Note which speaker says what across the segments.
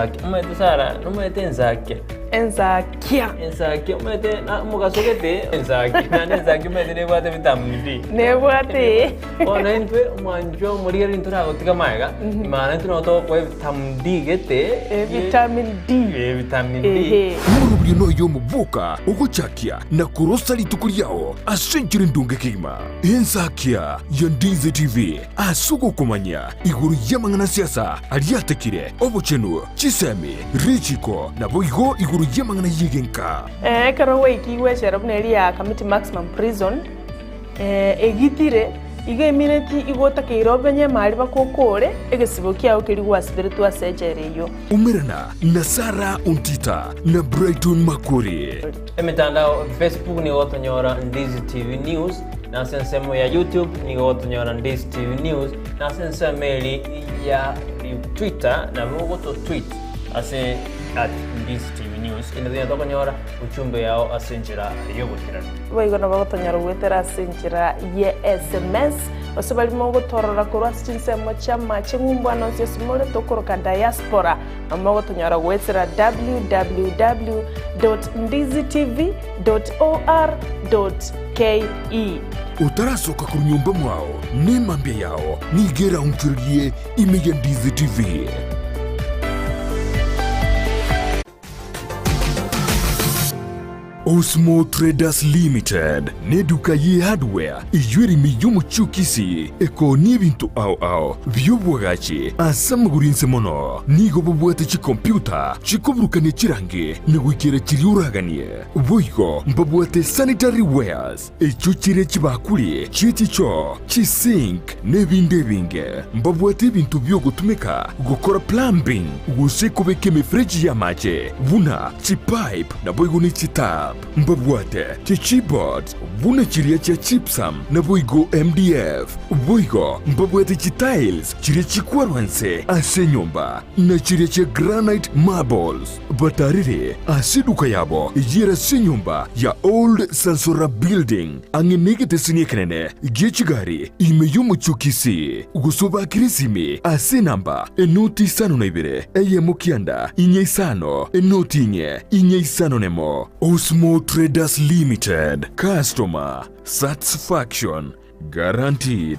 Speaker 1: Omanyete Sarah, nomanyete ensakia.
Speaker 2: Ensakia.
Speaker 1: Ensakia omanyete na omogaso gete ensakia naende ensakia omanyete nebwate vitamin D.
Speaker 2: Nebwate.
Speaker 1: Bono intwe omwanchwa omorigereria intwe toragotiga magega, maana intwe nabo togokoa evitamin D gete.
Speaker 2: Vitamin D.
Speaker 1: Eh, vitamin D.
Speaker 2: Ehe.
Speaker 3: Omorobio noyo omoboka ogochakia na korosa rituko riao ase enchera endonge kegima. Ensakia ya Ndizi TV ase ogokomanya igoro y'amang'ana siasa aria atekire, obochenu, chisemi, richiko, naboigo igoro y'amang'ana y'egenka.
Speaker 2: Ekero gwaikigwe echela buna eria ya Kamiti Maximum Prison, egitire, igo emineti igo otakeire obenye emari bakokore egesibo kiao keria gwasiberetwe ase echela eyio.
Speaker 3: Umerana na Sarah Ontita na Brighton Makori.
Speaker 1: Emetandao, Facebook nigo gotonyora Ndizi TV News, na ase ensemo ya YouTube nigo gotonyora Ndizi TV News, na ase ensemo eri ya Twitter nabo ogoto tweet ase at Ndizi TV News. Inde tonya tokonyora ujumbe yao ase enchera y'oboikeranu.
Speaker 2: Boigo nabo gotonyora goetera ase enchera ye SMS, gose baria mogotorora korwa ase chinsemo chi'amache ng'umbu ande onsi ase more tokoroka diaspora. Mogotonyora goetera www.ndizitv.or.ke.
Speaker 3: Otarasoka korwa nyomba mwao, nemambia yao nigo eraonchorerie ime ya Ndizi TV. Osmo Traders Limited neduka ye hardware eyio ere ime y'omochie o Kisii ekoonia ebinto ao ao bi'oboagachi ase amagoro inse mono. Nigo bobwate chikompiuta chikoburukania chirangi na goikera chiria oraganie. Boigo mbabwate sanitary wares echio chire chibakuri chie chichoo, chisink na ebinde ebinge. Mbabwate ebinto bi'ogotumeka gokora plumbing gose kobeka emefereji y'amache buna chipipe naboigo ne chitap. Mbabwate chichipboards buna chiria chia gypsum naboigo MDF. Boigo mbabwate chitiles chiria chikwarwa nse ase enyomba na chiria chia granite marbles. Batarire ase eduka yabo eyio ere ase enyomba ya Old Sansora Building ang'e negeteseni ekenene gie chigari ime y'omochie o Kisii, gose obakere esimi ase enamba enoti isano na ibere, eyemo kianda, inye isano, enoti inye, inye isano nemo. Osmo Traders Limited, Customer Satisfaction Guaranteed.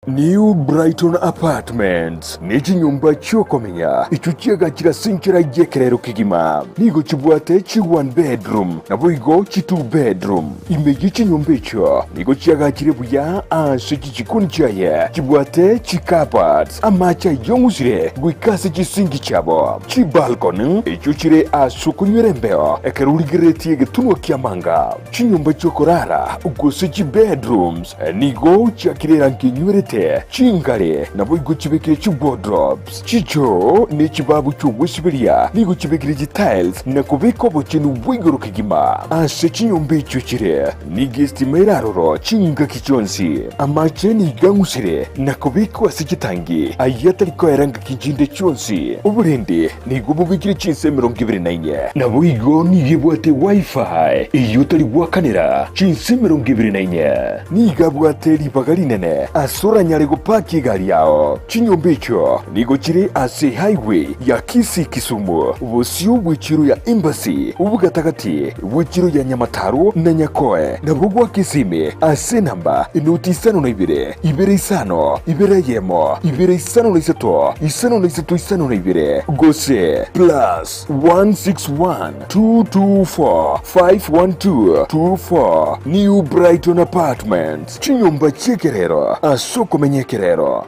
Speaker 3: New Brighton Apartments nechinyomba chi'okomenya echio chiagachire ase enchera y'ekerero kegima. Nigo chibwate chi one bedroom naboigo chi two bedroom. Ime ye chinyomba echio nigo chiagachire buya ase chichikoni chiaye chibwate chicupboards, amache ayong'usire goika ase chisinki chiabo, chibalcony echio chire ase okonywera embeo ekero origereretie egetunwa ki'amanga, chinyomba chi'okorara gose chibedrooms. Nigo chiakire erangi enywerete, chingare, naboigo chibekire chiwardrobes, chichoo, ne chibabu chi'ogwesiberia, nigo chibekire chitiles na kobeka obochenu bwa igoro kegima. Ase chinyomba echio chire, nigo estima ere aroro chingaki chionsi. Amache nigo ang'usire na kobekwa ase chitangi, ayio atari koera ngaki chinde chionsi. Oborendi nigo bobekire chinsa 24. Naboigo nigo ebwate Wi-Fi eyio otari goakanera chinsa 24. Nigo abwate ribaga rinene ase oranyare gopaki egari yao. Chinyomba echio nigo chire ase highway ya Kisii-Kisumu, bosio bw'echiro ya Embassy, obogatagati bw'echiro ya Nyamataro na Nyakoe, nabo goaka esimi ase enamba enoti isano na ibere, ibere isano, ibere eyemo, ibere isano na isato, isano na isato isano na ibere, gose plus 161 224 512 24 New Brighton Apartments, chinyomba chi'ekerero ase okomenya ekerero.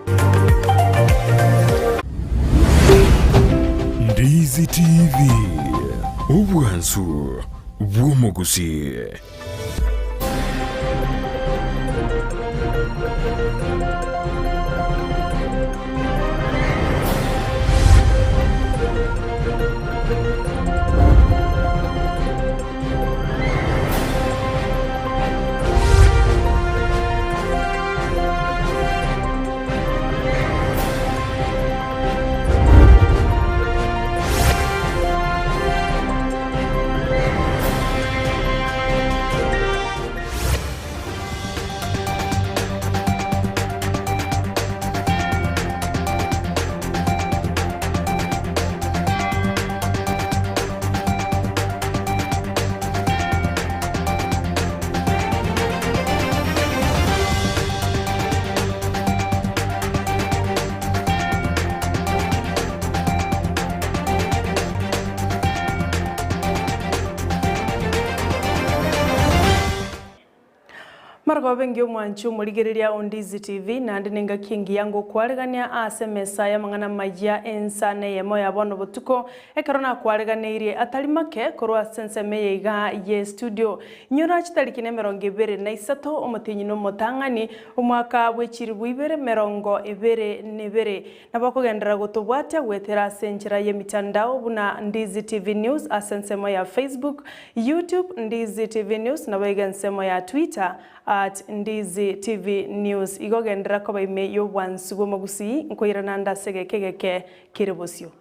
Speaker 3: Ndizi TV, obwansu bw'omogusii.
Speaker 2: Emarogoba engiya omwanchi omorigereria o Ndizi TV, naende nengaki engiya ngokwaregania ase emesa y'amang'ana amayia ensa neyemo ya bono botuko, ekero nakwareganeirie atari make korwa ase ensemo eye iga ye studio. Inyora chitariki nemerongo ebere na isato omotienyi na omotang'ani, omwaka bwe chilifu ibere merongo ebere na ebere. Nabo okogenderera gotobwatia goetera ase enchera y'emitandao buna Ndizi TV News ase ensemo ya Facebook, YouTube, Ndizi TV News, naboigo ensemo ya Twitter, at Ndizi TV News. Igo genderera koba ime y'obwansu bw'omogusii, nkoirana nde ase egeka egeke kere bosio.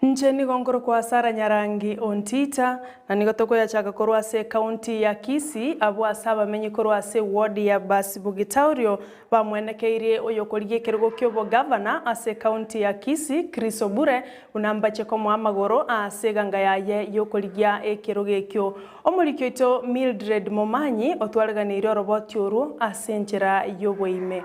Speaker 2: Inche nigo nkorokwa Sarah Nyarangi Ontita, na nigo tokoyachaka korwa ase ecounty ya Kisii, abwo ase abamenyi korwa ase eward ya Basibugitaurio bamwenekeirie oyokorigia ekerogo ki'obogavana ase ecounty ya Kisii, Chris Obure, buna mbache komoa amagoro ase eganga yaye y'okorigia ekerogo ekio. Omoriki oito Mildred Momanyi otwareganeirie oroboti orwo ase enchera y'oboime.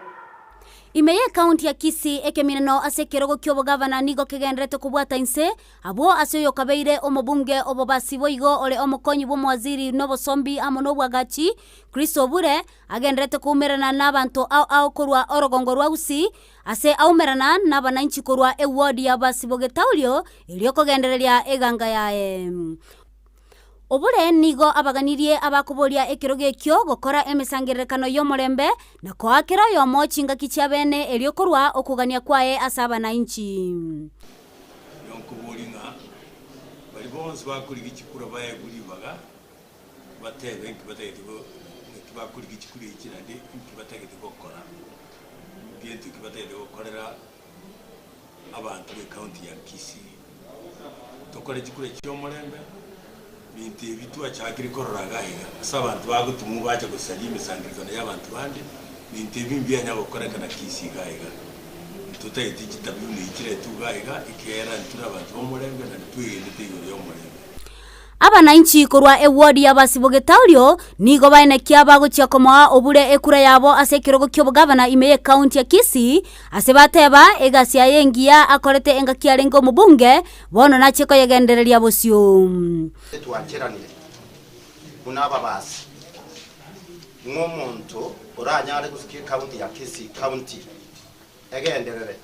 Speaker 4: Ime y'Ekaunti ya Kisii, ekemineno ase ekerogo ki'obogavana nigo kegendererete kobwata inse, abwo ase oyokabeire omobunge obobasi boigo ore omokonyi bw'omowaziri n'obosombi amo n'obwagachi, Chris Obure, agendererete koumerana n'abanto ao ao korwa orogongo rwa Gusii, ase aumerana n'abanainchi korwa eward ya Basibogetaorio erio kogendereria eganga yaye. Obore nigo abaganirie abakoboria ekerogo ekio gokora emesangererekano y'omorembe, na koa kera oyomo chingaki chi'abeene erio korua okogania kwaye ase abanainchi.
Speaker 5: Nigo nkoboria ng'a baria bonsi bakorigia chikura baegwe ribaga, batebe nki batagete naki bakorigia chikura echi naende nki batagete gokora, ngento ki batagete gokorera abanto b'ecounty ya Kisii. Tokore chikura chi'omorembe, binto ebi twachakire korora iga iga, ase abanto bagotumwa bacha gosaria emesangererekano y'abanto bande, binto ebi mbianya gokorekana Kisii iga iga. Ntotageti chitabi buna echi chiretwe iga iga, ekiagera ntore abanto b'omorembe naende twegenete igoro y'omorembe.
Speaker 4: Abananchi korwa ewodi y'Abasibogetaorio nigo baenekia bagochia komoa obure ekura yabo ase ekerogo ki'obogavana ime y'ekaunti ya Kisii, ase bateba egasi yaye engiya akorete engaki arenge omobunge, bono nachie koyegendereria bosio.
Speaker 6: Twancheranire buna ababasi, ng'a omonto oranyare gosikia ekaunti ya Kisii County egenderere,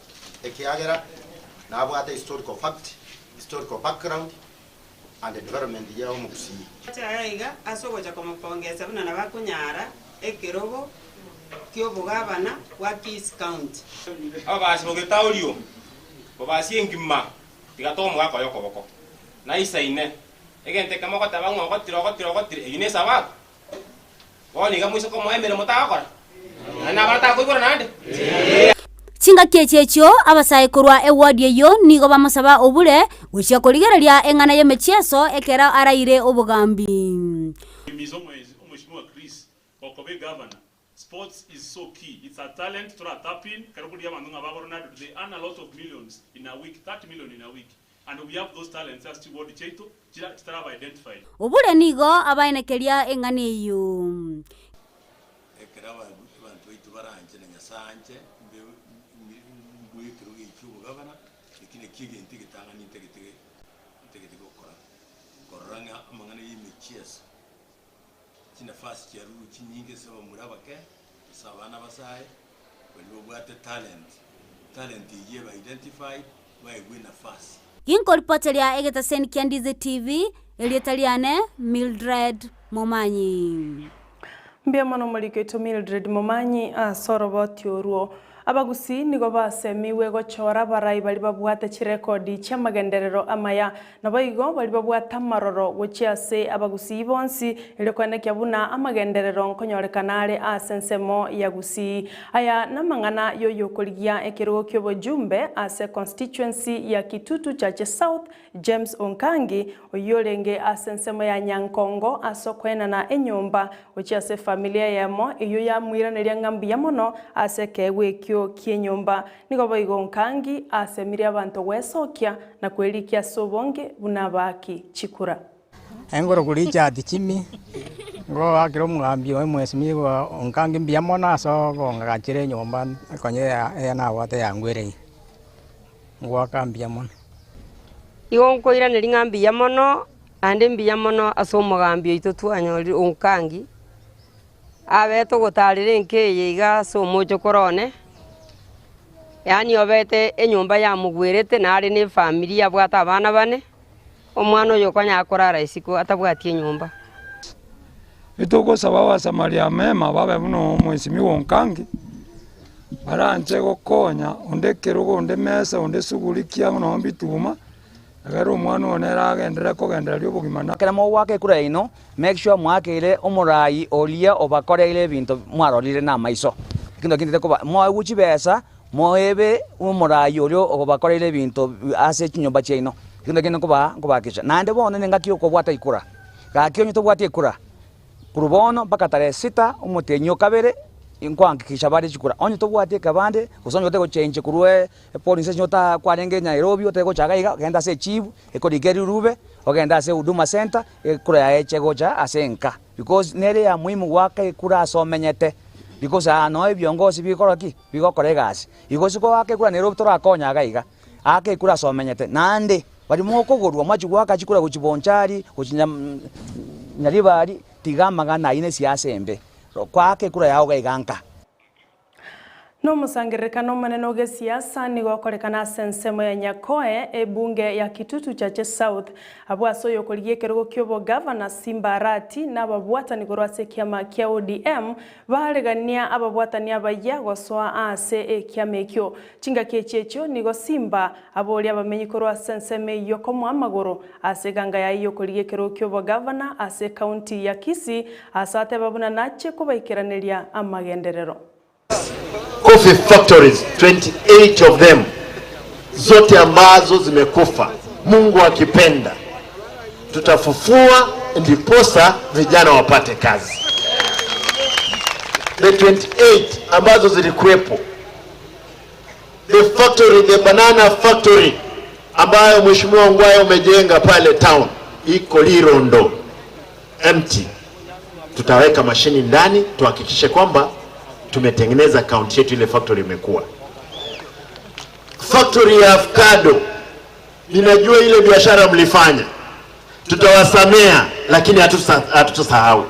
Speaker 6: ekiagera nabwate historical fact, historical background, and development ya omogusii.
Speaker 7: Ache aya iga ase ogocha komopongesa buna nabo akonyara ekerogo ki'obogabana bwa Kisii County.
Speaker 8: Ababasi bogetaorio, bobasi engima, tiga tomoaka oyo okoboko. Naisaine, egento ekemo ogoteba ng'a ogotire, ogotire, ogotire, eyio nesabato. Bono iga moise komoa emeremo tagokora, naende nabare takoibora naende.
Speaker 4: Chingaki echi echio abasae korwa ewodi eyio nigo bamosaba obure gochia korigereria eng'ana y'emechieso ekero araire obogambi.
Speaker 9: Himiza omweshimiwa Chris okoba egavana, sports is so key, it's a talent tora tap in, ekero korigia abanto ng'a ba Ronaldo they earn a lot of millions in a week, 30 million in a week and we have those talents ase chiward chiaito chira chitaraba identified.
Speaker 4: Obure nigo abaenekeria eng'ana eyio.
Speaker 5: Ekero abanto baito baranche na Nyasae anche, mbe mbue ekerogo eki ki'obogavana, eki nakio egento egetang'ani ntagete ntagete gokora, korora ng'a amang'ana y'emechieso, chinafasi chiarurwe chinyinge ase abamura abake, ase abana abasae, baria babwate talent, talent eyio ebe identified, baegwe enafasi.
Speaker 4: Ginkoripoteria egetaseni kia Ndizi TV, erieta riane Mildred Momanyi.
Speaker 2: Mbuya mono omoriki oito Mildred Momanyi ase oroboti orwo. Abagusii nigo basemigwe gochora abarai baria babwate chirekodi chi'amagenderero amaya, naboigo baria babwate amaroro gochia ase abagusii bonsi, erio koenekia buna amagenderero nkonyorekana are ase ensemo ya Gusii. Aya namang'ana y'oyokorigia ekerogo ki'obojumbe ase constituency ya Kitutu Chache South, James Onkangi, oyio orenge ase ensemo ya Nyankongo ase okoenana enyomba gochia ase efamilia eyemo eyio yamoiraneria ng'a mbuya mono ase ekeegwa ekio ki'enyomba. Nigo boigo Onkangi asemirie abanto gwesokia na kwerikia ase obonge buna abaaki chikura.
Speaker 10: Engoro kori Richard Chimi. Ngoakera omogambi oye omwesimigwa onkange mbuya mono ase okong'agachera enyomba konya eye nabwate yangwereire, ngoaka mbuya mono.
Speaker 7: Igo nkoiraneria ng'a mbuya mono, naende mbuya mono ase omogambi oito twanyorire Onkangi, abete ogotarera enka eye iga ase omochokoro one, yaani obete enyomba yamogwerete nare na efamiri abwate abana bane. Omwana oyo okonyara korara isiko atabwati enyomba.
Speaker 11: Etogosaba Abasamaria amema babe buna omwesimigwa onkangi, baranche gokonya onde ekerogo, onde emesa, onde esuguri kiang'o nonye bituma, ekero omwana one nere agenderere kogendereria obogima na.
Speaker 12: Ekero mogoaka ekura yaino, make sure mwakeire omoraai oria obakoreire ebinto mwarorire namaiso. Ekio nakio koba moegwe chibesa Moebe omoraai oria obakoreire ebinto ase chinyomba chiaino, ekio nakio nkobaakisha. Naende bono nengaki y'okobwata ekura. Gaki onye tobwati ekura, korwa bono mpaka tarehe sita omotienyi o kabere, nkohakikisha bare chikura. Onye tobwati ekebande, gose onye otari gochenchia korwa epolling station ota kwarenge Nairobi otari gocha iga iga, genda ase echifu, ekorika erirube, ogende ase huduma centre, ekura yaye eche gocha ase enka. Because nere ya muhimu goaka ekura ase omenyete, because aa noo ebiongosi bikora ki? Bigokora egasi. Igo ase goaka ekura nere torakonye iga iga, aka ekura ase omenyete. Naende baria mokogorwa mwachia goaka chikura gochia Bonchari, gochia Nyaribari, tiga amang'ana ayio na esiasa embe. Goaka ekura yago iga iga nka.
Speaker 2: Nomosangererekano omonene o gesiasa nigo okorekana ase ensemo ya Nyakoe, ebunge ya Kitutu Chache South. Abwo ase oyokorigia ekerogo ki'obogavana Simba Arati na ababwatani korwa ase ekiama kia ODM baregania ababwatani abayia gosoa aase ekiama ekio. Chingaki echi echio nigo Simba aboria abamenyi korwa ase ensemo eyio komoa amagoro ase eganga yaye y'okorigia ekerogo ki'obogavana ase ekaunti ya Kisii ase ateba buna nachie kobaikeraneria amagenderero.
Speaker 13: Coffee factories 28 of them zote ambazo zimekufa, Mungu akipenda tutafufua ndiposa vijana wapate kazi. The 28 ambazo zilikuwepo, the factory, the banana factory ambayo Mheshimiwa Ongwae umejenga pale town iko Lirondo empty. Tutaweka mashini ndani tuhakikishe kwamba tumetengeneza kaunti yetu, ile factory imekuwa factory ya avocado. Ninajua ile biashara mlifanya, tutawasamea, lakini hatutasahau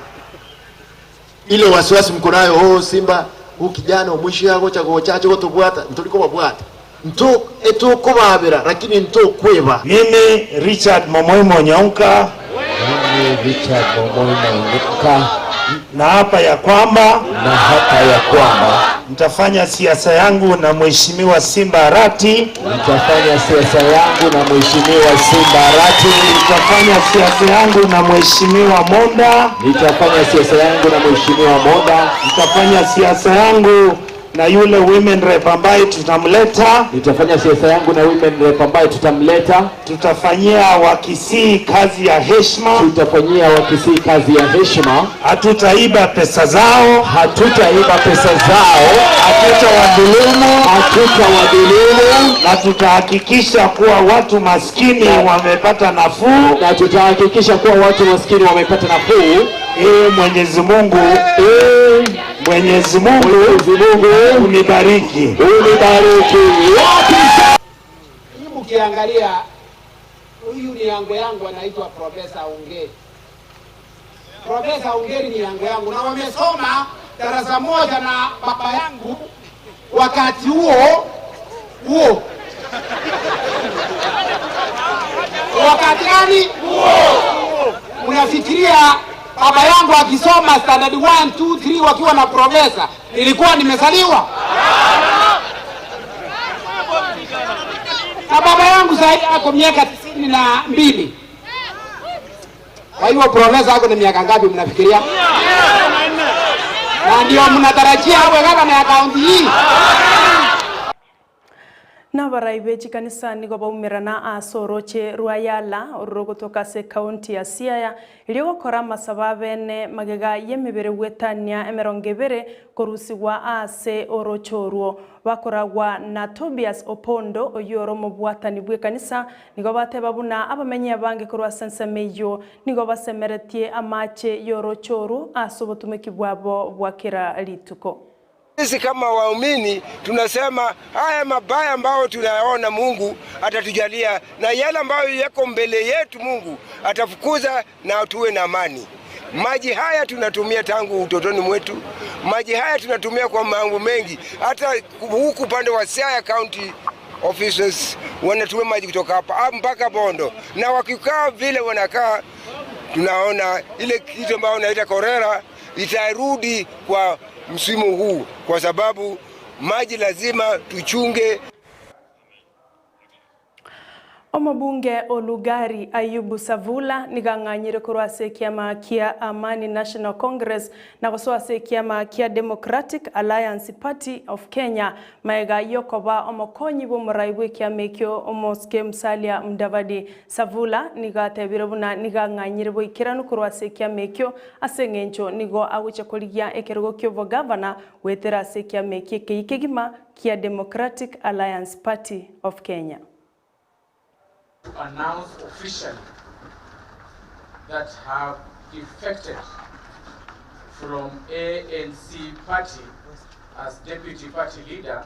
Speaker 13: ile wasiwasi mko nayo. Oh, Simba huu kijana omwishi agocha gochache gotobwata ntoliko babwata nto etukobabera lakini ntokweba.
Speaker 14: Mimi Richard Momoimo Nyaunka
Speaker 15: Mimi Richard Momoimo Nyaunka
Speaker 14: naapa ya kwamba
Speaker 15: naapa ya kwamba
Speaker 14: nitafanya siasa yangu na Mheshimiwa Simba Arati,
Speaker 15: nitafanya siasa yangu na Mheshimiwa Simba Arati,
Speaker 14: nitafanya siasa yangu na Mheshimiwa Monda,
Speaker 15: nitafanya siasa yangu na Mheshimiwa Monda,
Speaker 14: nitafanya siasa yangu na yule women rep ambaye tutamleta.
Speaker 15: Nitafanya siasa yangu na women rep ambaye tutamleta.
Speaker 14: Tutafanyia Wakisii kazi ya heshima.
Speaker 15: Tutafanyia Wakisii kazi ya heshima.
Speaker 14: Hatutaiba pesa zao.
Speaker 15: Hatutaiba pesa zao.
Speaker 14: Hatutawadhulumu.
Speaker 15: Hatutawadhulumu.
Speaker 14: Na tutahakikisha kuwa watu maskini wamepata nafuu.
Speaker 15: Na tutahakikisha kuwa watu maskini wamepata nafuu.
Speaker 14: Ee Mwenyezi Mungu,
Speaker 15: Ee
Speaker 14: Mwenyezi Mungu,
Speaker 15: Mwenyezi Mungu
Speaker 14: unibariki,
Speaker 15: unibariki.
Speaker 16: Hii mkiangalia huyu ni yango yangu anaitwa Profesa Ongeri. Profesa Ongeri ni yango yangu na wamesoma darasa moja na baba yangu wakati huo huo. Wakati gani huo? Unafikiria baba yangu akisoma standard 1 2 3 wakiwa na profesa, nilikuwa nimezaliwa? Na baba yangu sasa ako miaka 92. Kwa hiyo profesa ako na miaka ngapi mnafikiria? Na ndio mnatarajia awe gavana ya kaunti hii?
Speaker 2: Nabarai be chikanisa nigo baumerana ase orooche rwa Yala, orwo rogotoka ase ekaunti ya Siaya, erio gokora amasabo abene magega y'emebere gwetania emerongo ebere korusigwa ase orooche orwo. Bakoragwa na Tobias Opondo, oyio ore omobwatani bw'ekanisa, nigo bateba buna abamenyi abange korwa ase ensemo eyio nigo basemeretie amache y'orooche orwo ase obotumeki bwabo bwa kera rituko.
Speaker 17: Sisi kama waumini tunasema haya mabaya ambayo tunayaona Mungu atatujalia, na yale ambayo yako mbele yetu Mungu atafukuza na tuwe na amani. Maji haya tunatumia tangu utotoni mwetu, maji haya tunatumia kwa mambo mengi, hata huku upande wa Siaya County officers wanatumia maji kutoka hapa mpaka Bondo, na wakikaa vile wanakaa, tunaona ile kitu ambayo wanaita korera itarudi kwa msimu huu, kwa sababu maji lazima tuchunge.
Speaker 2: Omobunge o Lugari Ayubu Savula nigo ang'anyire korwa ase ekiama kia Amani National Congress na gosoa ase ekiama kia Democratic Alliance Party of Kenya magega y'okoba omokonyi bw'omorai bw'ekiama ekio Omosike Musalia Mudavadi. Savula nigo atebire buna nigo ang'anyire boikeranu korwa ase ekiama ekio ase eng'encho nigo agochia korigia ekerogo ki'obogavana goetera ase ekiama eki ekeyia kegima kia Democratic Alliance Party of Kenya.
Speaker 18: To announce officially that have defected from ANC party as deputy party leader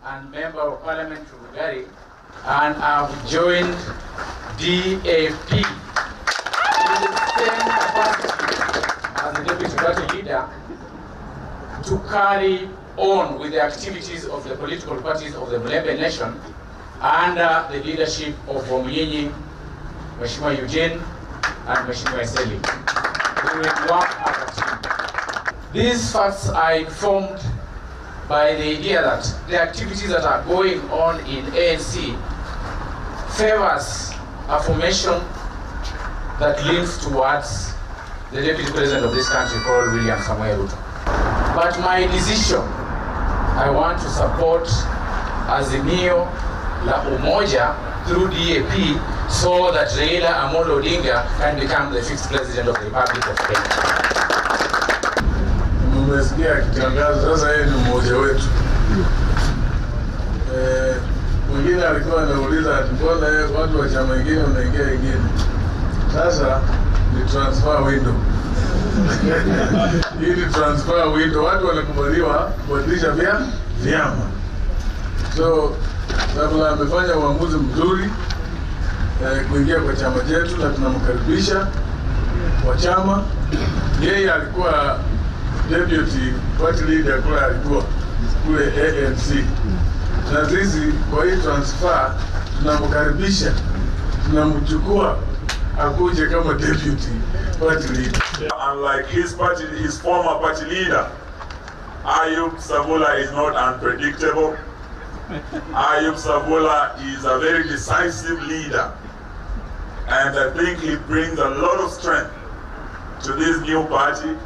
Speaker 18: and member of parliament Rugari and have joined DAP in the same capacity as the deputy party leader to carry on with the activities of the political parties of the Mulembe Nation under the leadership of Wamunyinyi, Mheshimiwa Eugene, and Mheshimiwa Eseli. We will work as a team. These facts are informed by the idea that the activities that are going on in ANC favors a formation that leans towards the deputy president of this country called William Samoei Ruto. But my decision, I want to support Azimio la Umoja through DAP so that Raila Amolo Odinga can become the fifth president of the Republic of Kenya.
Speaker 19: Mmesikia akitangaza sasa, yeye ni mmoja wetu. Mwingine alikuwa anauliza ati mbona yeye watu wa chama ingine wanaingia ingine. Sasa ni transfer window. Hii ni transfer window, watu wanakubaliwa kubadilisha vyama. So Savula amefanya uamuzi mzuri kuingia kwa chama chetu na tunamkaribisha kwa chama. Yeye alikuwa deputy party leader kule, alikuwa kule ANC, na sisi kwa hii transfer tunamkaribisha, tunamchukua akuje kama deputy party leader.
Speaker 20: Unlike his former party leader, Ayub Savula is not unpredictable. Ayub Savula is a very decisive leader, and I think he brings a lot of strength to this new party.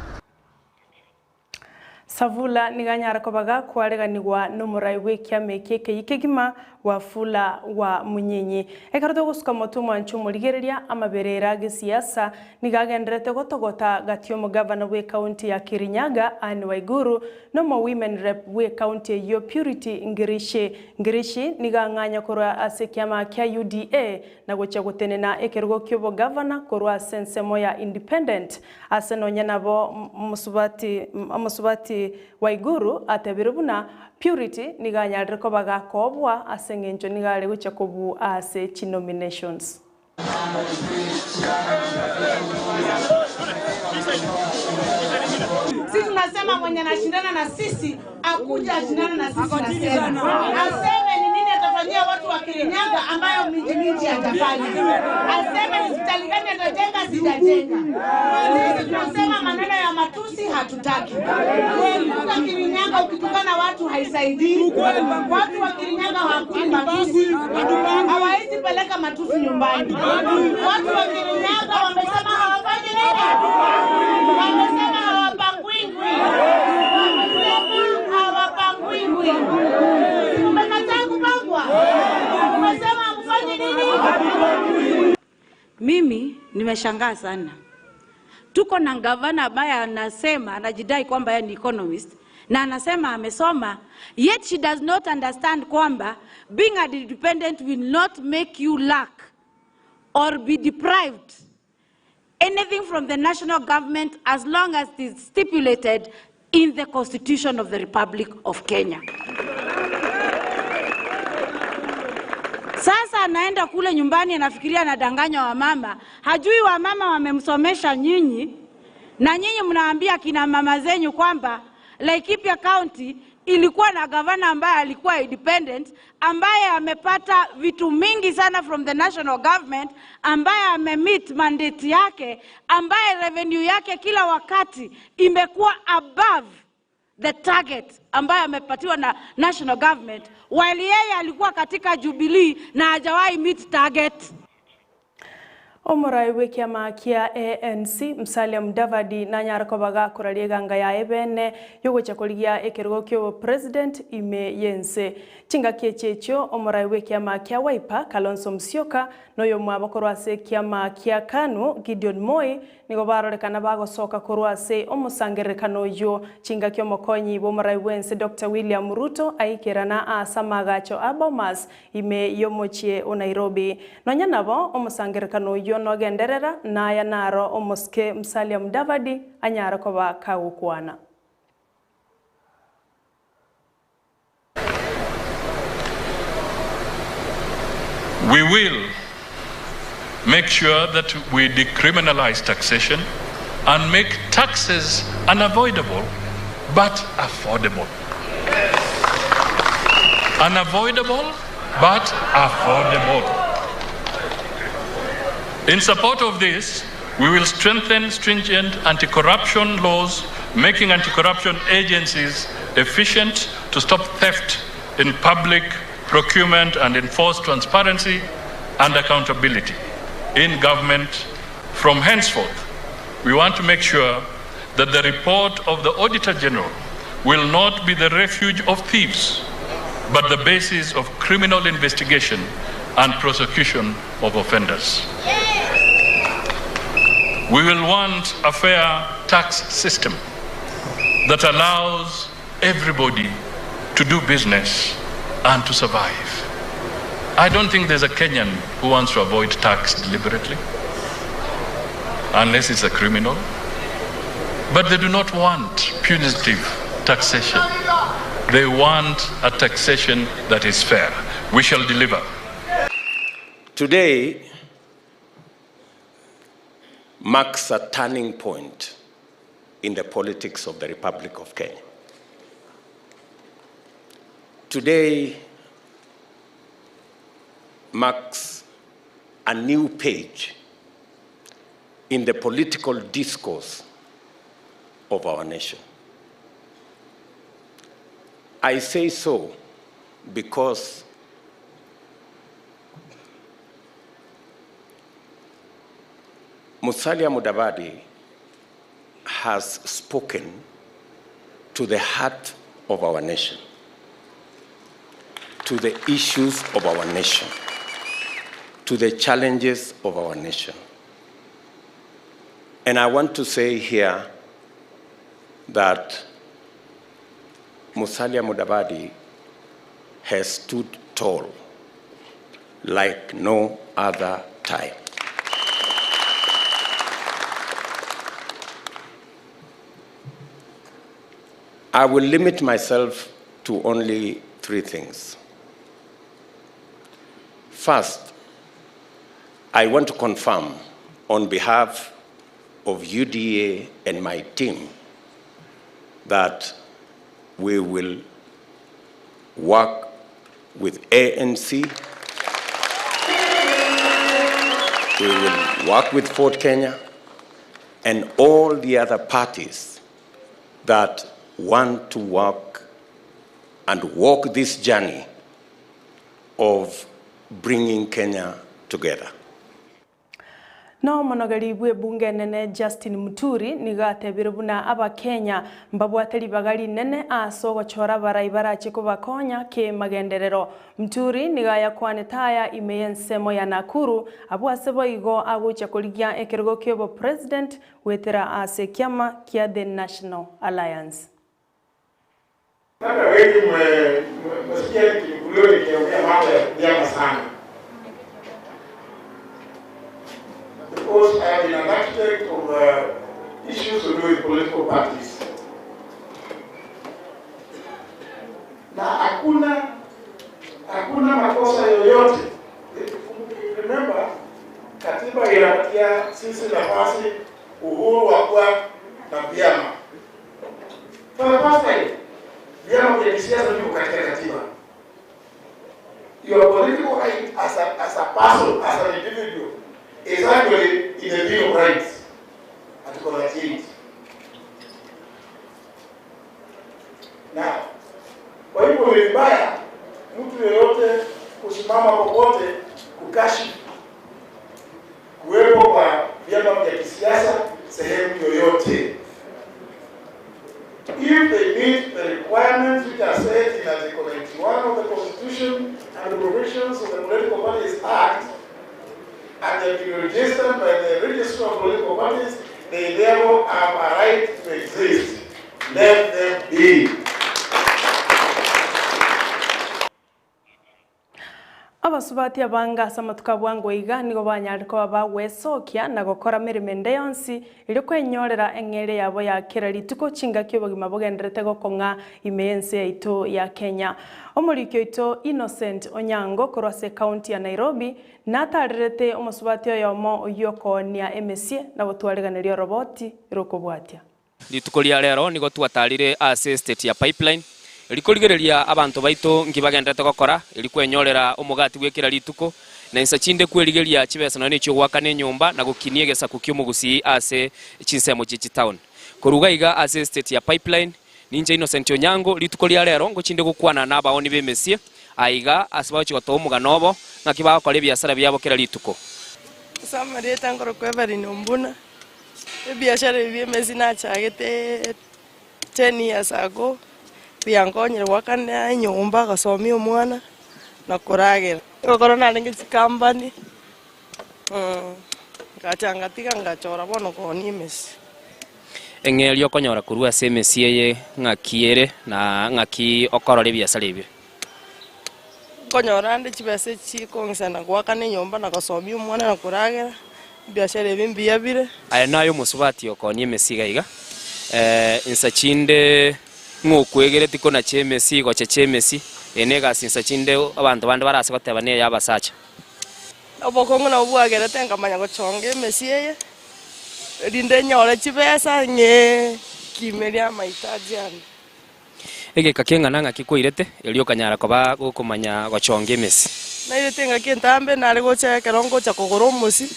Speaker 2: Savula niganyara kobaga kwareganigwa n'omurai bw'ekiama eki ekeyia kegima Wafula wa Munyinyi. Ekero togosuka motu omwancho omorigereria amaberera gesiasa nigagenderete gotogota gati omogavana bwe county ya Kirinyaga Anne Waiguru nomo women rep bwe county eyo Purity Ngirishi. Ngirishi nigang'anya korwa ase ekiama kia UDA na gochia gotenena ekerogo kia obogavana korwa ase ensemo ya Independent. Ase nonya nabo omusubati Waiguru atebire buna Purity niganyarire kobaga kobwa ase eng'encho nigare gochia kobu ase chinominations.
Speaker 21: Sisi tunasema mwenye anashindana na sisi akuja ashindane na sisi na sera. Aseme ni nini atafanyia watu wa Kirinyaga ambayo miji mingi atafanya. Aseme ni hospitali gani atajenga, sitajenga. Sisi tunasema maneno ya matusi hatutaki. Kuepuka Kirinyaga ukitukana watu haisaidii. Watu wa Kirinyaga hawakuli matusi. Hawawezi peleka matusi nyumbani. Watu wa Kirinyaga wamesema hawafanyi nini? Wamesema hawapangwingwi. Wamesema hawapangwingwi. Tumekataa kupangwa. Mimi nimeshangaa sana. Tuko na gavana ambaye anasema anajidai kwamba yeye ni economist na anasema amesoma, yet she does not understand kwamba being a independent will not make you lack or be deprived anything from the national government as long as it is stipulated in the Constitution of the Republic of Kenya. Sasa anaenda kule nyumbani anafikiria anadanganya wamama, hajui wamama wamemsomesha nyinyi, na nyinyi mnaambia kina mama zenyu kwamba Laikipia County ilikuwa na gavana ambaye alikuwa independent, ambaye amepata vitu mingi sana from the national government, ambaye amemeet mandate yake, ambaye revenue yake kila wakati imekuwa above the target ambayo amepatiwa na national government, while yeye alikuwa katika Jubilee na hajawahi meet target.
Speaker 2: Omorai bw'ekiama kia ANC, Musalia Mudavadi nanyare koba gakoraria eganga yaye bene y'ogocha korigia ekerogo ki'obopresident ime y'ense. Chingaki echi echio omorai bw'ekiama kia Wiper, Kalonzo Musyoka, na oyomwabo korwa ase ekiama kia Kanu, Gideon Moi, Nigo barorekana bagosoka korwa ase omosangererekano oyio chingaki omokonyi bw'omorai bw'ense Doctor William Ruto aikerana aase amaagacho a Bomas ime y'omochie o Nairobi. Nonya nabo, omosangererekano oyio nogenderera, na aya naro omosike Musalia Mudavadi anyare koba kagokwana.
Speaker 1: We will make sure that we decriminalize taxation and make taxes unavoidable but affordable. Unavoidable but affordable. In support of this, we will strengthen stringent anti corruption laws, making anti corruption agencies efficient to stop theft in public procurement and enforce transparency and accountability in government. From henceforth, we want to make sure that the report of the Auditor General will not be the refuge of thieves, but the basis of criminal investigation and prosecution of offenders. We will want a fair tax system that allows everybody to do business and to survive. I don't think there's a Kenyan who wants to avoid tax deliberately, unless it's a criminal. But they do not want punitive taxation. They want a taxation that is fair. We shall deliver.
Speaker 5: Today marks a turning point in the politics of the Republic of Kenya. Today marks a new page in the political discourse of our nation. I say so because Musalia Mudavadi has spoken to the heart of our nation, to the issues of our nation, to the challenges of our nation. And I want to say here that Musalia Mudavadi has stood tall like no other time. I will limit myself to only three things. First, I want to confirm on behalf of UDA and my team that we will work with ANC, we will work with Fort Kenya and all the other parties that want to work and walk this journey of bringing Kenya together.
Speaker 2: Na omonogeri bw'ebunge enene Justin Muturi nigo atebire buna Abakenya mbabwate ribaga rinene ase ogochora abarai barache kobakonya kemagenderero. Muturi nigo ayakwanete aya ime y'ensemo ya Nakuru abwo ase boigo agochia korigia ekerogo ki'obopresident goetera ase ekiama kia The National Alliance.
Speaker 3: Labda wengi mmesikia nikinukuliwa nikiongea mambo ya vyama sana. Because I have been an architect of issues to do with political parties. Na hakuna hakuna makosa yoyote. Remember, katiba inapatia sisi nafasi uhuru wa kuwa na vyama. For the first time, vyama vya kisiasa viko katika katiba. Your political right as a person, as an individual, is actually in the Bill of Rights, Article 98. Now, kwa hivyo ni vibaya mtu yeyote kusimama popote kukashifu kuwepo kwa vyama vya kisiasa sehemu yoyote. If they meet the requirements which are set in Article 91 of the Constitution and the provisions of the Political Parties Act, and they have been registered by the Registrar of Political Parties, they therefore have a right to exist. Let them be.
Speaker 2: Abasubati abange ase amatuko a bwango iga nigo banyarire koba bagwesokia na gokora meremo ende yonsi erio kwenyorera eng'eria yabo ya kera rituko chingaki obogima bogenderete gokong'a ime y'ense yaito ya Kenya. Omoriki oito Innocent Onyango korwa ase ekaunti ya Nairobi natarerete omosubati oyomo oyio okoonia emesie na gotwariganeria oroboti rokobwatia.
Speaker 8: Rituko ria rero nigo twatarire ase estate ya Pipeline, erio korigereria abanto baito nki bagenderete gokora, erio kwenyorera omogati bwe kera rituko, na insa chinde kwerigeria chibesa nonya nechi'ogoakana enyomba na gokinia egesaku ki'omogusii ase chinsemo chie chitown. Korwa iga ase estate ya Pipeline, ninche Innocent Onyango, rituko ria rero ngochinde gokwana nabaoni b'emesie aiga ase bagochia gotoa omogano obo ng'aki bagokora ebiasara biabo kera rituko.
Speaker 22: Ase amarieta nkorokwa Everine Ombuna. Ebiashara ebi bi'emesi nachagete ten years ago, biankonyire goakana enyomba, gosomia omwana, na koragera. Egokora narenge chikampani, ngacha ngatiga ngachora bono koonia emesi.
Speaker 8: Eng'eria okonyora korwa ase emesi eye ng'aki ere, na ng'aki okorora ebiasara ebio.
Speaker 22: Nkonyora ande chibesa echi chikong'isana goakana enyomba na gosomia omwana na koragera, ebiashara ebi mbuya bire.
Speaker 8: Aye naye omosubati okoonia emesi iga iga, insa chinde ng'a okwegereti konacha emesi, gochecha emesi, eye negasi insa chinde abanto bande barase goteba neye abasacha.
Speaker 22: Obokong'u nabwo bwagerete nkamanya gochonga emesi eye, erinde nyore chibesa ng'ee kimerie amahitaji ane.
Speaker 8: Egeka keng'ana ng'aki kwairete, erio okanyara koba gokomanya gochonga emesi.
Speaker 22: Nairete engaki entambe nare gocha ekero ngocha kogora omosi,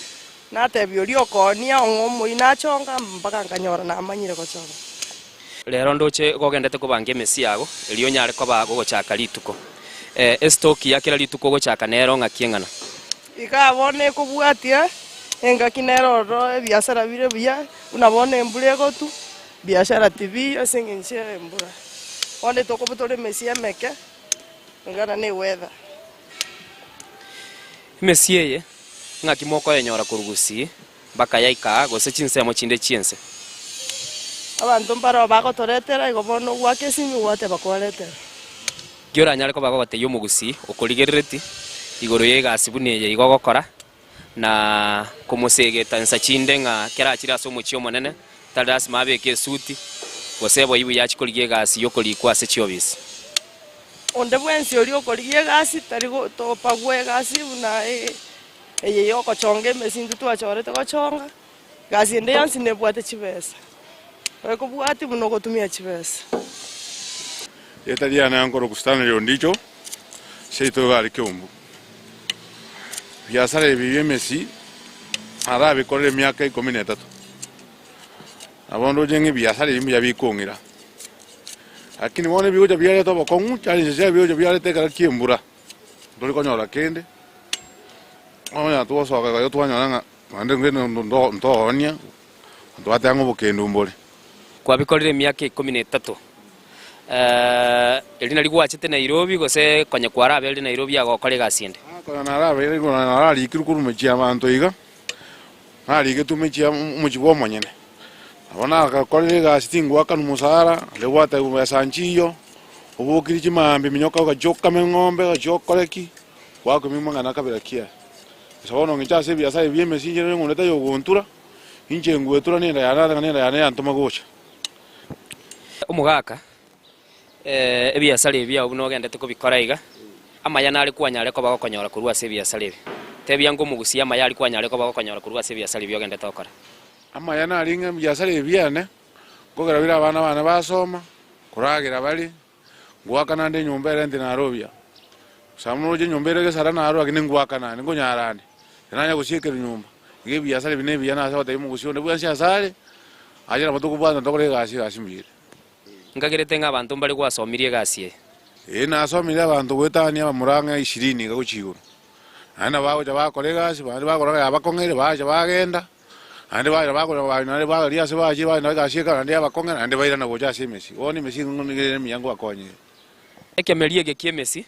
Speaker 22: natebia oria okoonia ong'e omoyio nachonga mpaka nkanyora namanyire gochonga.
Speaker 8: Rero ndoche gogendete kobanga emesi yago, erio onyare koba gogochaka rituko. Estoki ya kera rituko ogochaka nero ng'aki eng'ana.
Speaker 22: Igaa bono ekobwatia, engaki nere ororo ebiasara bire buya, buna bono embura egotwa, Biashara tibiiyo ase engencho y'embura. Bono tokobutora emesie emeke kulingana ne weather.
Speaker 8: Emesie eye ng'aki mokoyenyora korwa gusii mpaka yaika aa gose chinsemo chinde chi'ense?
Speaker 22: Abanto mbareo bagotoretera igo bono ogwaka esimi gwateba kwaretera.
Speaker 8: Ki oranyare koba gogotebia omogusii okorigerereti igoro y'egasi buna eye igo ogokora? na komosegeta insa chinde ng'a ekero achire ase omochie omonene, tari lasima abeke esuti, gose eboyi buya achie korigia egasi y'okorikwa ase chiobisi.
Speaker 22: Onde bwensi oria okorigia egasi tari gotopagwa egasi buna eye y'ogochonga emesi intwe twachorete gochonga, egasi ende yonsi nebwate chibesa, ekobwatia buna ogotumia chibesa.
Speaker 23: Erieta riane nkorokwa Stanley Ondicho, seito iga are Keumbu. Ebiasara ebi bi'emesi narabikorire emiaka ikomi na etato, nabo ndoche ng'a ebiasara ebi mbuya bikong'ira. Lakini bono ebigocha biareta obokong'u, challenges chiaye ebigocha biareta ekero kia embura, ntori konyora kende, bono onye twasoka iga twanyora ng'a. Naende ngende ntoonia, abanto bateba ng'a obokendu mbore.
Speaker 8: Kwabikorire emiaka ikomi na etato. Erio nario gwachete Nairobi gose konya kwarabeire Nairobi agokora egasi ende?
Speaker 23: Konya narabeire konya nararikirwe korwa mechie y'abanto iga, narigetwe mechie omochie bwa omonyene. Nabo nagakorire egasi tingwakanwa mosara, naende gwatebiwa besa nchiyo, obokirie chimambia minyoka ogachia okame eng'ombe ogachia okore ki, gwakumia amang'ana kabira kiaye. Ase bono nginche ase ebiasara ebi bi'emesi inche ning'o taiyo ogontura, inche ngwetura nenda yane ase ng'a nenda yane yantoma gocha.
Speaker 8: Omogaka, ebiasara ebi biao buna ogendete kobikora iga, amaya nare kwanyare koba gokonyora korwa ase ebiasara ebi. Tebia ngomogusie amaya aria kwanyare koba gokonyora korwa ase ebiasara ebi ogendete gokora.
Speaker 23: Amaya nare ng'a ebiasara ebi biane, nkogera bire abana bane basoma, koragera bare, Ngoakana nde enyomba ere ente narobia. Gose moroche enyomba ere gesara naro lakini ngoakana ande, nkonyara ande. Tinanya gosiekerwa nyomba. Iga ebiasara ebi nebiya nase gotebia omogusi onde bwensi ase are, ache nabo tokobwatana tokore egasi egasi mbuya ere.
Speaker 8: Nkagerete ng'a abanto mbare gwasomirie egasi eye.
Speaker 23: Ee, nasomirie abanto goetania abamura ang'e ishirini iga gochia igoro. Naende nabo bagocha bakora egasi, bande bakora ng'a yabakong'eire bacha bagenda. Naende baira bakonywa banywa, naende bagaria ase bachire bagenda egasi ekero naende yabakong'era, naende bairana gocha ase emesi. Bono emesi nigo ere emiya nkobakonyire.
Speaker 8: Ekemeria eke ki'emesi,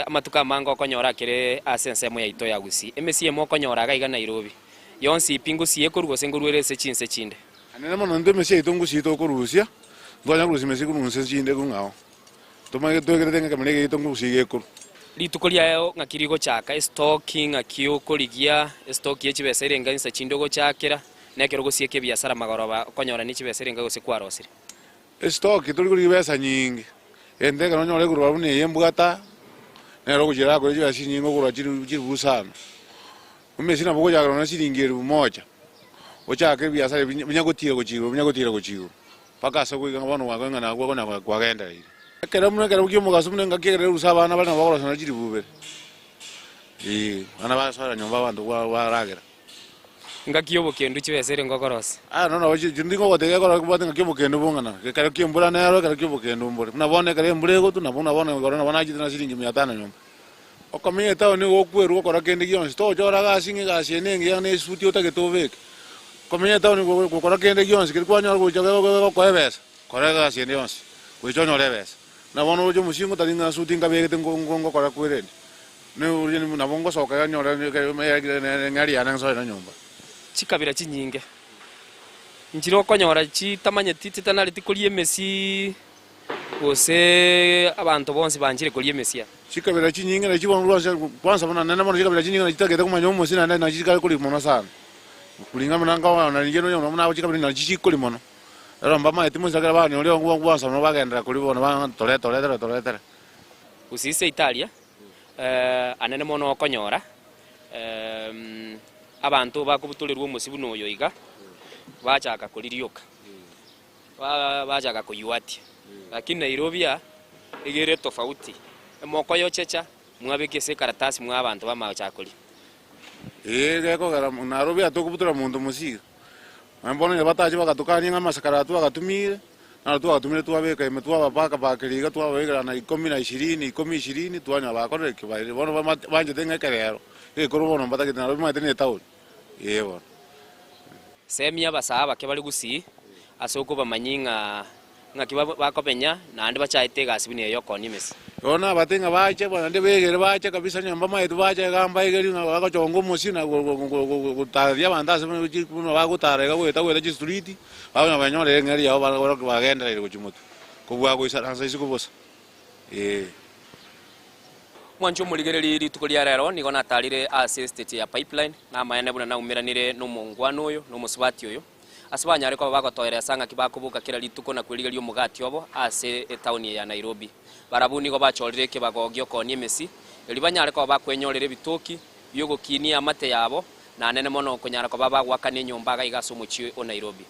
Speaker 8: amatuko amange okonyora akere ase ensemo yaito ya Gusii. Emesi emo okonyora iga iga Nairobi, yonsi pi ngusii ekorwa gose nkorwa ere ase chinse chinde.
Speaker 23: Anene mono intwe emesi yaito ngusii tokorusia, ntwanya korusia emesi korwa nse chinde kong'ao. Tomanye twegerete ng'a ekemeria eke giaito ngusii gekorwa.
Speaker 8: Rituko riaye ng'aki rigochaka, estoki ng'aki okorigia, estoki ye chibesa ere enga insa chinde ogochakera, na ekero ogosieka ebiasara magoroba okonyora ne chibesa ere enga gose kwarosire.
Speaker 23: Estoki tori korigia besa nyinge, egento ekero onyore ekorwa buna eye embwata, nero ogochia erakore chibesa chinyinge okorwa chiribu chiribu isano. Emesi nabo ogochakera nonya chiringi elifu moja, ochake ebiasara ebi binya gotira gochia igoro binya gotira gochia igoro. Mpaka ase ogoika ng'a bono gwakora ng'a nagwo konya kwagendereire. Ekero buna ekero kia omogaso buna engaki ekero erusa abana bare nabo bagorosana chiribu ibere, ee, abana basoera nyomba abanto baragera.
Speaker 8: Engaki y'obokendu chibesa ere ngokorosia.
Speaker 23: Aya nono nabo chi ndingo ogotebia ekero obwate engaki y'obokendu bong'ana, ekero kia embura nero ekero kia obokendu mbore. Buna bono ekero embura egotwa nabo buna bono igoro nabo nachete na siringi mia tano nyomba. Okomenya etaoni nigo gokwerwa gokora kende gionsi, togochora gasi ng'a egasi eye nengiya na esuti otagete obeke. Komenya etaoni gokora kende gionsi keria kwanyora gocha gokoa ebesa, kora egasi ende yonsi gocha onyore ebesa. Buna bono oroche omosingo tari ng'a esuti nkabegete ngokora kwerende, nabo ngosoka iga nyore eng'eria yane nsoe na nyomba.
Speaker 8: Chikabira chinyinge nchire okonyora chitamanyeti chitanareti koria emesii. Gose abanto bonsi banchire koria emesia.
Speaker 23: Chikabira chinyinge nachi bono rwase kwansa buna nene bono chikabira chinyinge nachi chitagete komanya omosie naende nachi chikare koria mono sana. Kuringana buna nkoba na inche nonya buna chikabira nachi chikoria mono. Ero mbamaeti moise ekero banyora oria gwansa mono bagenderera koria bono ba tore toretere toretere.
Speaker 8: Gose ase Italia, anene mono okonyora abanto bakobutorerwa omosie buna oyo iga, bachaka koririoka. Bachaka koyuatia. Lakini Nairobi aa iga ere tofauti, mokoyochecha mwabeka ase ekaratasi mwa abanto bamagochaka koria.
Speaker 23: Ee gekogera Nairobi aa tokobutora monto mosiga. Nonya bono onye batache bagatukania ng'a amasakara aya twagatumire, naro twagatumire twabeka ime twabapaka pakeria iga twababekera na ikomi na ishirini, ikomi ishirini, twanyora bakorire ki? Bairire. Bono banchete ng'a ekerero, egekoro bono mbatagete Nairobi omanyete ne etaoni, ee bono.
Speaker 8: Semia abasaa abake bare gusii ase okobamanyia ng'a ng'aki bakomenya naende bachaete egasi buna eye y'okoonia emesi.
Speaker 23: Bono abate ng'a bache naende begere bache kabisa nyomba bamaete bache iga mbaegerie ng'a bagochonga omosie na gotararia abanto ase buna bagotara iga goeta goeta chistriti, bakonya banyorere eng'eria yabo bagendereire gochia motwe, kobua goisaransa isiko bosa, ee.
Speaker 8: Mwanche omorigererie rituko ria rero nigo natarire ase estate ya Pipeline, namaene buna naumeranire nomongwana oyo na omosubati oyo, ase banyare koba bagotoeresa ng'aki bakoboka kera rituko na kwerigeria omogati obo ase etaoni eye ya Nairobi. Barabwo nigo bachorire ekebago gi'okoonia emesi, erio banyare koba bakwenyorera ebitoki bi'ogokinia amate yabo, na anene mono konyara koba bagoakana enyomba iga iga ase omochie o Nairobi.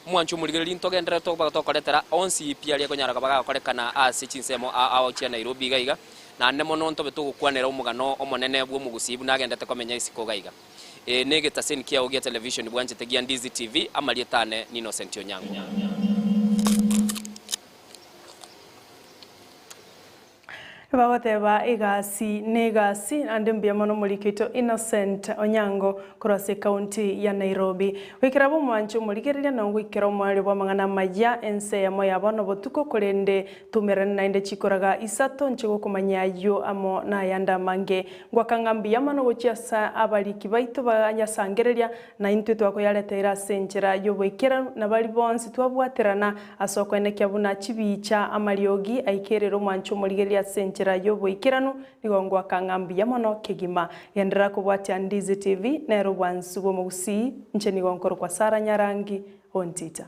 Speaker 8: Omwancho omorigereria ntogenderere tokoba tokoretera onsi pi aria ekonyara koba gagokorekana ase chinsemo ao chia Nairobi iga iga, naende mono ntobe togokwanera omogano omonene bw'omogusii buna agendete komenya isiko iga iga. Eye negetaseni kiao gia television bwanchete gia Ndizi TV, amarieta ane n'Innocent Onyango.
Speaker 2: Bagoteba egasi negasi, naende mbuya mono omoriki oito Innocent Onyango korwa ase ekaunti ya Nairobi. Goikera abwo omwanche omorigereria na goikera omoerio bw'amang'ana amaya ense eyemo ya bono botuko korende toumerane naende chikoraga isato nche gokomanyia ayio amo nayande amange. Ngoaka ng'a mbuya mono gochia ase abariki baito banyasangereria Na intwe twakoyareteire ase enchera y'oboikeranu, na baria bonsi twabwaterana ase okoenekia buna chibicha amariogi aikerere omwancho omorigereria ase enchera y'oboikeranu, nigo ngoaka ng'a mbuya mono kegima. Genderera kobwatia Ndizi TV, nere obwansu bw'omogusii, inche nigo nkorokwa Sarah Nyarangi, Ontita.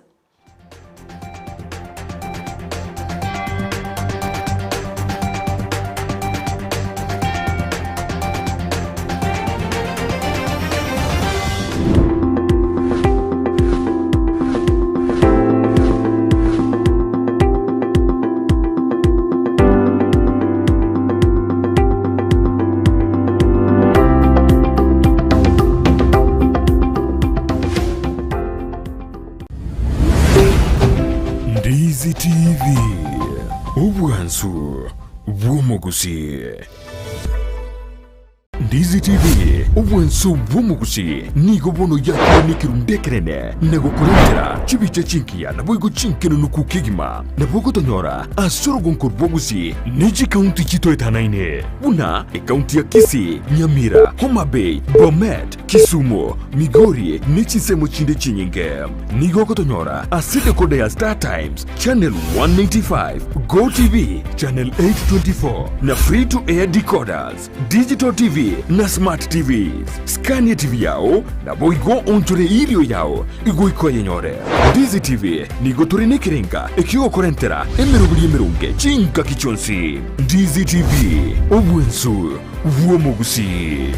Speaker 4: Ndizi TV, obwansu bw'omogusii. Ndizi TV, obwansu bw'omogusii nigo bono yakire nekerundu ekenene na gokorentera chibicha chingiya naboigo chinkenunuku kegima. Nabo ogotonyora ase orogonko rw'ogusii ne chikaunti chitoetanaine buna ekaunti ya Kisii, Nyamira, Homa Bay, Bomet, Kisumu, Migori ne chinsemo chinde chinyinge. Nigo ogotonyora ase decoder ya Star Times, Channel 195, Go TV, Channel 824 na Free to Air decoders, Digital TV na Smart TVs. Scan TV yao naboigo onchore irio yao igoika oyenyore. Ndizi TV nigo tore nekerenga ekiogokorentera emeroberi emeronge chingaki chionsi. Ndizi TV, obwensu bw'omogusii.